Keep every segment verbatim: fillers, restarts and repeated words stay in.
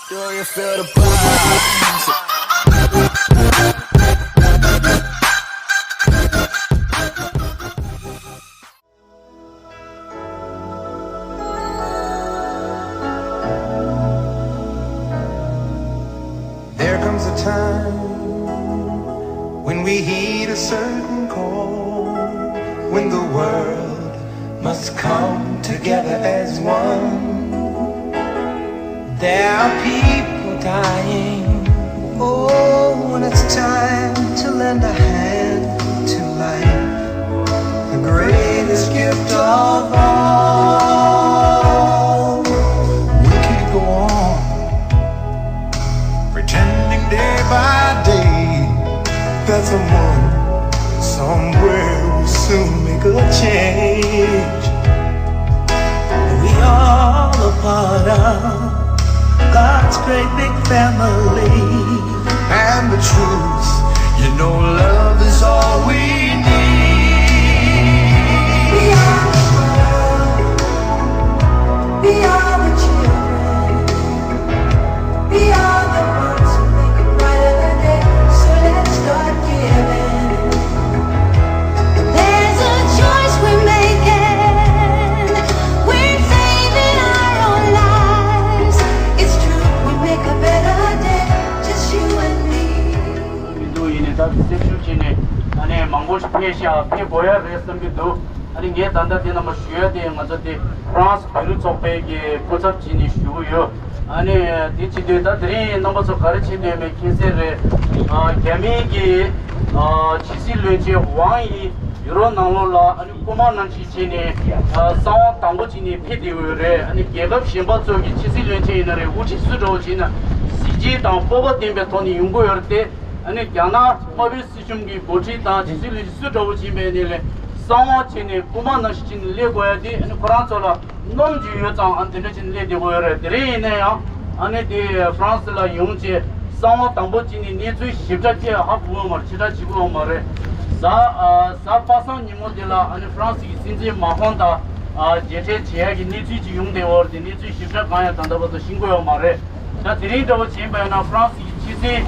Do you feel the vibes? There comes a time when we heed a certain call, when the world must come together as one. There are people dying. Oh, when it's time to lend a hand to life, the greatest gift of all. We can't go on pretending day by day that someone somewhere will soon make a change. We all a part of God's great big family. And the truth, you know, love is all we need. We are the world. We are the children. We are the ones who make a brighter day. So let's start giving. There's a choice we're making. We're saving our own lives. It's true, we make a better day. Just you and me. མི་འདུག་ཡིན་ནའི་ད་སེམས་ཤུགས་བྱས་ནས་ཨ་ནི་མང་པོ་ཞིག་ཕེབས་ཤག་ཕེབས་དགོས་ཡ་རེད་བསམ་གྱི་འདུག་ཨ་ནི་ངས་ད་ལྟ་དེ་རྣམ་པ་ཞུ་ཡ་དེ་ང་ཚོ་དེ་ཧྥ་རན་སི་བོད་རིགས་ཚོགས་པའི་གི་སྐུ་ཚབ་བྱས་ནས་ཞུ་གི་ཡོད། ཨ་ནི་དེ་བྱེད་དུས་ད་དེ་རིང་རྣམ་པ་ཚོ་ག་རེ་བྱེད་འདོད་མེད་མཁྱེན་གསལ་རེད། ཨ་རྒྱ་མིའི་གི་ཨ་ཕྱི་སྲིད་བློན་ཆེན་ཝང་ཡི་ཡུ་རོབ་ནང་ལོགས་ལ་ཨ་ནི་སྐུ་དམར་ནང་བཞིན་བྱས་ནས་ཨ་གསང་བ་དང་པོ་བྱས་ནས་ཕེབས་བསྡད་ཡོད་རེད། ཨ་ནི་རྒྱལ་ཁབ་གཞན་པ་ཚོ་གི་ཕྱི་སྲིད་བློན་ཆེན་ཡིན་ན་རེད། དབུ་ཁྲིད་སུ་འདྲ་བོ་བྱས་ན་གཟི་བརྗིད་དང་སྤོབས་པ་ལྡན་པའི་ཐོག་ནས་ཡོང་གི་ཡོད་རེད་དེ། ཨ་ནི་རྒྱ་ནག་དམར་པོའི་སྲིད་གཞུང་གི་འགོ་ཁྲིད་དང་ཕྱི་སྲིད་བློན་ཆེན་སུ་འདྲ་བོ་ཡིན་པའི་ནས་ལས་གསང་བ་བྱས་ནས་སྐུ་དམར་ནང་བཞིན་བྱས་ནས་སླེབས་དགོས་ཡ་དེ་ཨ་ནི་ཁོ་རང་ཚོ་ལ་རྣམ་འགྱུར་ཡོད་ཙང་ཨ་ནི་དེ་འདྲ་བྱས་ནས་སླེབས་བསྡད་དགོས་ཡོད་རེད། དེ་རིང་ཡིན་ན་ཡང་ཨ་ནི་དེ་ཧྥ་རན་སི་ལ་ཡོང་བྱས་གསང་བ་དང་པོ་བྱས་ནས་གནས་ཚུལ་ཞིབ་ཕྲ་བཅས་ཧ་གོ་ཡོད་མ་རེད། ཞིབ་ཕྲ་བྱེད་དགོས་ཡོད་མ་རེད། གཟའ་ཨ་གཟའ་པ་སངས་ཉིན་མོ་དེ་ལ་ཨ་ནི་ཧྥ་རན་སི་གི་སྲིད་འཛིན་མ་ཁོང་དང་ཨ་མཇལ་འཕྲད་བྱེད་ཡ་གི་གནས་ཚུལ་ཅིག་ཡོང་བསྡད་ཡོད་རེད། དེ་གནས་ཚུལ་ཞིབ་ཕྲ་གང་ཡང་ད་ལྟ་བར་དུ་ཤེས་ཀྱི་ཡོད་མ་རེད། ད་དེ་རིང་འདྲ་བོ་བྱས་པ་ཡིན་ན་ཧྥ་རན་སི་གི་ཕྱི་སྲིད་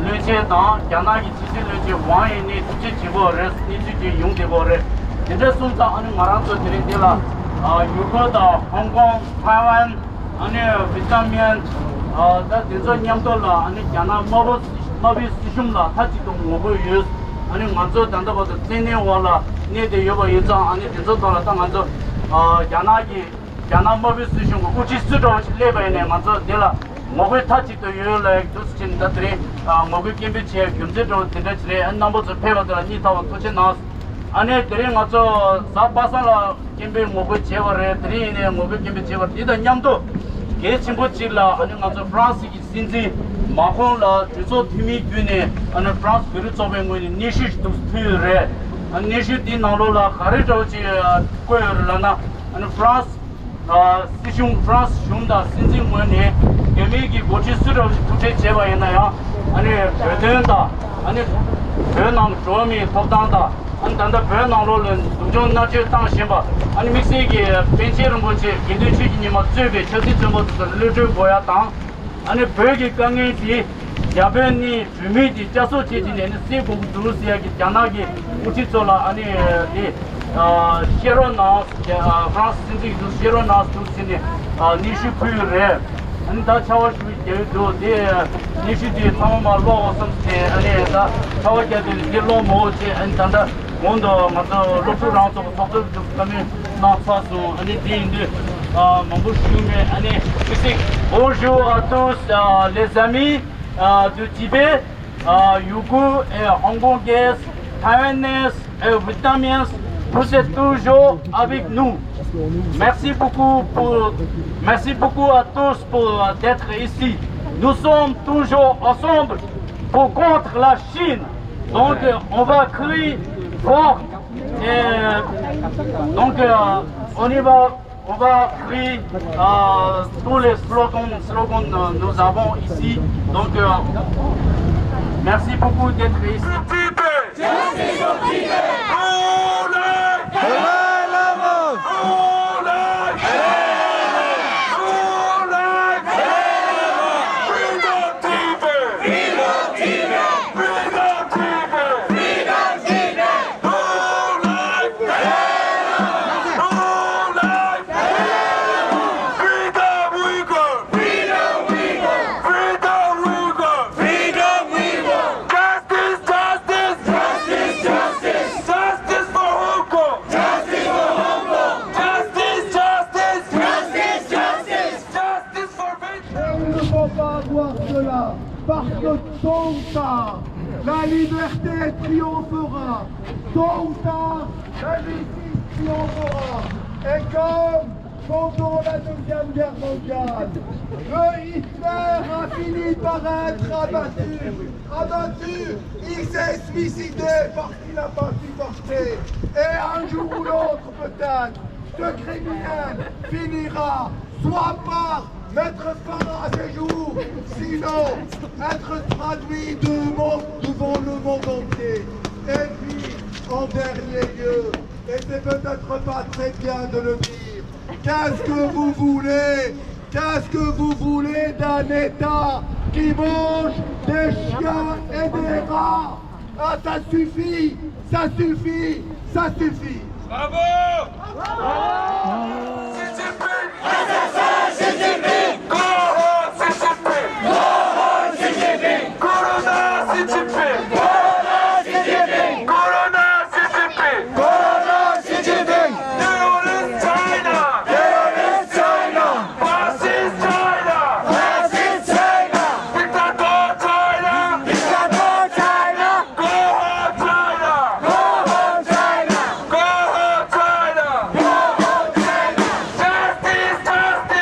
བློན་ཆེན་དང་རྒྱ་ནག་གི་ཕྱི་སྲིད་བློན་ཆེན་ཝང་ཡི་ནས་ཐུག་འཕྲད་བྱེད་དགོས་རེད། གནས་ཚུལ་དེ་ཡོང་བསྡད་དགོས་རེད། དེ་འདྲ་སོང་ཙང་ཨ་ནི་ང་རང་ཚོ་དེ་རིང་འདི་ལ་ཡུ་གུར་དང་ཧོང་ཀོང་། ཐའེ་ཝན། ཨ་ནི་ཝི་ཏི་ནམ། ད་དེ་ཚོ་མཉམ་དུ་ལ་ཨ་ནི་རྒྱ་ནག་དམར་པོ་དམར་པོའི་སྲིད་གཞུང་ལ་མཐའ་གཅིག་ཏུ་ངོ་རྒོལ་ཡོད། ཨ་ནི་ང་ཚོ་ད་ལྟ་བར་དུ་བཙན་གནོན་འོག་ལ་གནས་བསྡད་ཡོད་པ་ཡིན་ཙང་ཨ་ནི་དེ་ཚོ་ཐོག་ལ་ད་ང་ཚོ་རྒྱ་ནག་གི་རྒྱ་ནག་དམར་པོའི་སྲིད་གཞུང་གི་དབུ་ཁྲིད་སུ་འདྲ་བོ་ཞིག་སླེབས་པ་ཡིན་ནའི་ང་ཚོ་འདི་ལ་ངོ་རྒོལ་མཐའ་གཅིག་ཏུ་ཡོད་ལ་འདུག་ཟེར་ནས་ད་དེ་རིང་ངོ་རྒོལ་སྐད་འབོད་བྱེད་ཡ་རྒྱུ་མཚན་འདྲ་བོ་དེ་འདྲ་ཞིག་རེད། ཨ་རྣམ་པ་ཚོ་ཕེབས་པ་དེ་ལ་སྙིང་ཐག་པ་ཐུགས་རྗེ་གནང་། ཨ་ནི་དེ་རིང་ང་ཚོ་གཟའ་པ་སངས་ལ་སྐད་འབོད་ངོ་རྒོལ་བྱས་པ་རེད། དེ་རིང་ཡིན་ནའི་ངོ་རྒོལ་སྐད་འབོད་བྱས་པ་རེད། དེ་དང་མཉམ་དུ་གལ་ཆེན་པོ་གཅིག་ལ་ཨ་ནི་ང་ཚོ་ཧྥ་རན་སི་གི་སྲིད་འཛིན་མ་ཁོང་ལ་གྲོས་ཚོགས་འཐུས་མིའི་བརྒྱུད་ནས་ཨ་ནི་ཧྥ་རན་སི་བོད་རིགས་ཚོགས་པའི་ངོས་ནས་སྙན་ཞུ་ཞིག་ཐུགས་སུ་ཕུལ་ཡོད་རེད། ཨ་སྙན་ཞུ་དེའི་ནང་ལོགས་ལ་ག་རེ་འདྲ་བོ་ཅིག་བཀོད་ཡོད་རེད་ལབ་ན། ཨ་ནི་ཧྥ་རན་སི་ཨ་སྲིད་གཞུང་ཧྥ་རན་སི་གཞུང་དང་སྲིད་འཛིན་ངོས་ནས་རྒྱ་མིའི་གི་འགོ་ཁྲིད་སུ་འདྲ་བ་ཞིག་ཐུག་འཕྲད་བྱས་པ་ཡིན་ན་ཡང་ཨ་ནི་བོད་དོན་དང་ཨ་ནི་བོད་ནང་གི་འགྲོ་བ་མིའི་ཐོབ་ཐང་དང་ཨ་ནི་ད་ལྟ་བོད་ནང་ལོགས་ལ་སྡུག་སྦྱོང་མནར་གཅོད་བཏང་བཞིན་པ་ཨ་ནི་དམིགས་བསལ་གྱི་པཎ་ཆེན་རིན་པོ་ཆེ་དགེ་འདུན་ཆོས་ཀྱི་ཉི་མ་གཙོས་པའི་ཆབ་སྲིད་བཙོན་པ་ཚོ་གློད་གྲོལ་དགོས་ཡ་དང་། ཨ་ནི་བོད་ཀྱི་དཀའ་ངལ་དེ་རྒྱ་བོད་གཉིས་གྲོས་མོལ་གྱིས་བསྐྱར་གསོ་བྱེད་ཀྱི་ནས་ནི་སེལ་དགོས་ཀྱི་འདུག་ཟེར་ཡ་གི་རྒྱ་ནག་གི་དབུ་ཁྲིད་ཚོ་ལ་ཨ་ནི་དེ་བཤད་རོགས་གནང་། ཧྥ་རན་སི་སྲིད་འཛིན་གྱི་འདུག་བཤད་རོགས་གནང་འདུག་ཟེར་ནས་སྙན་ཞུ་ཕུལ་ཡོད་རེད། ཨ་ནི་ད་ཕྱག་དཔར་ཞུ་རྒྱུ་འདུག་དེ་སྙན་ཞུ་དེ་ཚང་མ་མར་ཀློག་འོ་བསམ་སྟེ་ཨ་ནི་ད་ཕྱག་དཔར་རྒྱག་དུས་དེ་ཀློག་མ་འོ་ཅེས་ཨ་ནི་ད་ལྟ་གོང་དུ་ང་ཚོ་སློབ་ཕྲུག་རང་ཚོ་གི་ཚོགས་གཙོས་བཀའ་མོལ་གནང་ཚར་སོང་། ཨ་ནི་དེ་ཡིན་དུས་ཨ་མང་པོ་ཞུ་མེད། ཨ་ནི་ཁྱེད་ཚོས། Bonjour à tous, euh, les amis, euh, du Tibet, euh, Ouïghours et Hongkongais, Taiwanais et Vietnamiens, vous êtes toujours avec nous. Merci beaucoup pour, merci beaucoup à tous pour, euh, d'être ici. Nous sommes toujours ensemble pour contre la Chine. Donc, euh, on va crier fort. Et, euh, donc, euh, on y va, on va crier, euh, tous les slogans, slogans, euh, nous avons ici. Donc, euh, merci beaucoup d'être ici. Il ne faut pas avoir cela, parce que tôt ou tard, la liberté triomphera. Tôt ou tard, la justice triomphera. Et comme pendant la Deuxième Guerre mondiale, le Hitler a fini par être abattu. Abattu, il s'est suicidé parce qu'il n'a pas supporté. Et un jour ou l'autre, peut-être, ce criminel finira soit par mettre fin à ses jours, sinon être traduit devant, devant le monde entier. Et puis, en dernier lieu, et c'est peut-être pas très bien de le dire, qu'est-ce que vous voulez? Qu'est-ce que vous voulez d'un État qui mange des chiens et des rats? Ah, ça suffit! Ça suffit! Ça suffit! Bravo! Xi Jinping! Go home, Xi Jinping! Go home, Xi Jinping! Corona, Xi Jinping! Corona, Xi Jinping! Corona, Xi Jinping! Corona, Xi Jinping! Terrorist China! Terrorist China! Fascist China! Fascist China! Dictator China! Dictator China! Go home, China! Go home, China! Go home, China! Go home, China! Justice, justice!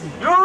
ཡོ་